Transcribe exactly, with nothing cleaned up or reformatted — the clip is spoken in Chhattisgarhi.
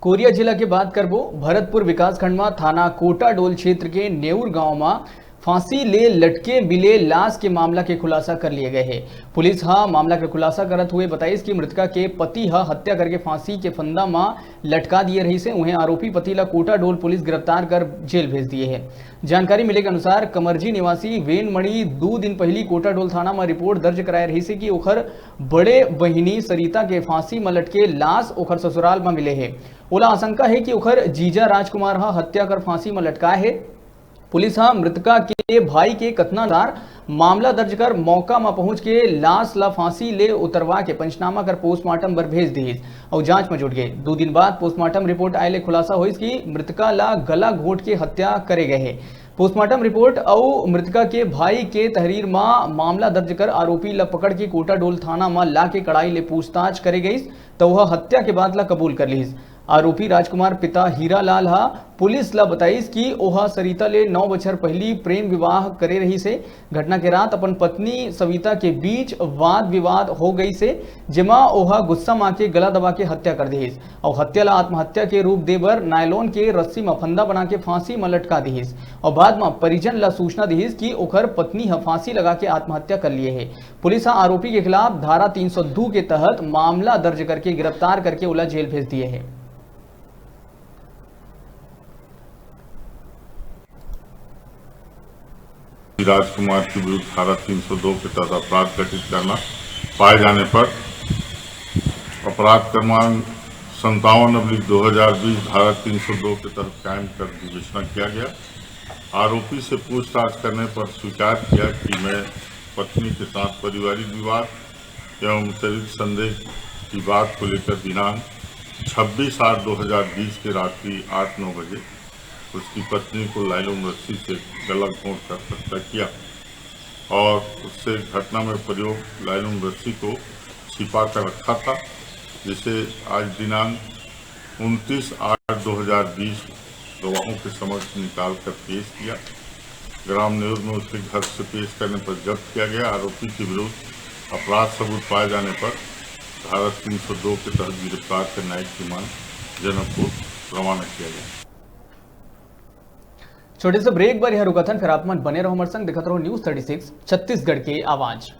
कोरिया जिला के बात करबो, भरतपुर विकासखंड म थाना कोटाडोल क्षेत्र के नेउर गांव म फांसी ले लटके मिले लाश के मामला के खुलासा कर लिए गए हे। पुलिस ह मामला के खुलासा करत हुए बताइस कि मृतका के पति ह हत्या करके फांसी के फंदा म लटका दिए रहिस हे। उहें आरोपी पति ला कोटाडोल पुलिस गिरफ्तार कर जेल भेज दिए हे। जानकारी मिले के अनुसार, कमरजी निवासी वेनमणि दू दिन पहिली कोटाडोल थाना म रिपोर्ट दर्ज कराए रहिस हे कि ओखर बड़े बहिनी सरिता के फांसी म लटके लाश ओखर ससुराल म मिले हे। ओला आशंका हे कि ओखर जीजा राजकुमार ह हत्या कर फांसी म लटकाए हे। पुलिस ह मृतका के भाई के कथनानुसार मामला दर्ज कर मौका म पहुंच के लाश ला फांसी ले उतरवा के पंचनामा कर पोस्टमार्टम बर भेज दिहिस अउ जांच म जुट गे। दू दिन बाद पोस्टमार्टम रिपोर्ट आए ले खुलासा होइस कि मृतका ला गला घोंट के हत्या करे गए हे। पोस्टमार्टम रिपोर्ट अउ मृतका के भाई के तहरीर म मामला दर्ज कर आरोपी ला पकड़ के कोटाडोल थाना म ला के कड़ाई ले पूछताछ करे गइस, त ओह हत्या के बात ला कबूल कर लिहिस। आरोपी राजकुमार पिता हीरालाल ह पुलिस ला बताइस कि ओह सरिता ले नौ बछर पहिली प्रेम विवाह करे रहिस हे। घटना के रात अपन पत्नी सविता के बीच वाद विवाद हो गइस हे, जेमा ओह गुस्सा म आके गला दबा के हत्या कर दिहिस अउ हत्या ला आत्महत्या के रूप दे बर नायलॉन के रस्सी म फंदा बना के फांसी म लटका दिहिस अउ बाद म परिजन ला सूचना दिहिस कि ओखर पत्नी ह फांसी लगा के आत्महत्या कर लिए हे। पुलिस ह आरोपी के खिलाफ धारा तीन सौ दू के तहत मामला दर्ज करके गिरफ्तार करके ओला जेल भेज दिए हे। राजकुमार के विरुद्ध धारा तीन सौ दो के तहत अपराध घटित करना पाए जाने पर अपराध क्रमांक संतावन अब्लिक दो हजार बीस धारा तीन सौ दो के तहत कायम कर विवेचना किया गया। आरोपी से पूछताछ करने पर स्वीकार किया कि मैं पत्नी के साथ पारिवारिक विवाद एवं चरित्र संदेह की बात को लेकर दिनांक छब्बीस आठ दो हज़ार बीस के रात्रि आठ नौ बजे उसकी पत्नी को लाइलॉन रस्सी से गला घोंट कर हत्या किया और उससे घटना में प्रयोग लाइलॉन रस्सी को छिपा कर रखा था, जिसे आज दिनांक उनतीस आठ दो हज़ार बीस गवाहों के समक्ष निकाल कर पेश किया। ग्राम नेउर में उसके घर से पेश करने पर जब्त किया गया। आरोपी के विरुद्ध अपराध सबूत पाए जाने पर धारा तीन सौ दो के तहत गिरफ्तार कर न्यायिक रिमांड जनकपुर रवाना किया गया। छोटे से ब्रेक बर यहाँ रुकथन, फिर आप मन बने रहो हमारे संग, दिखत रहो न्यूज़ थर्टी सिक्स छत्तीसगढ़ के आवाज़।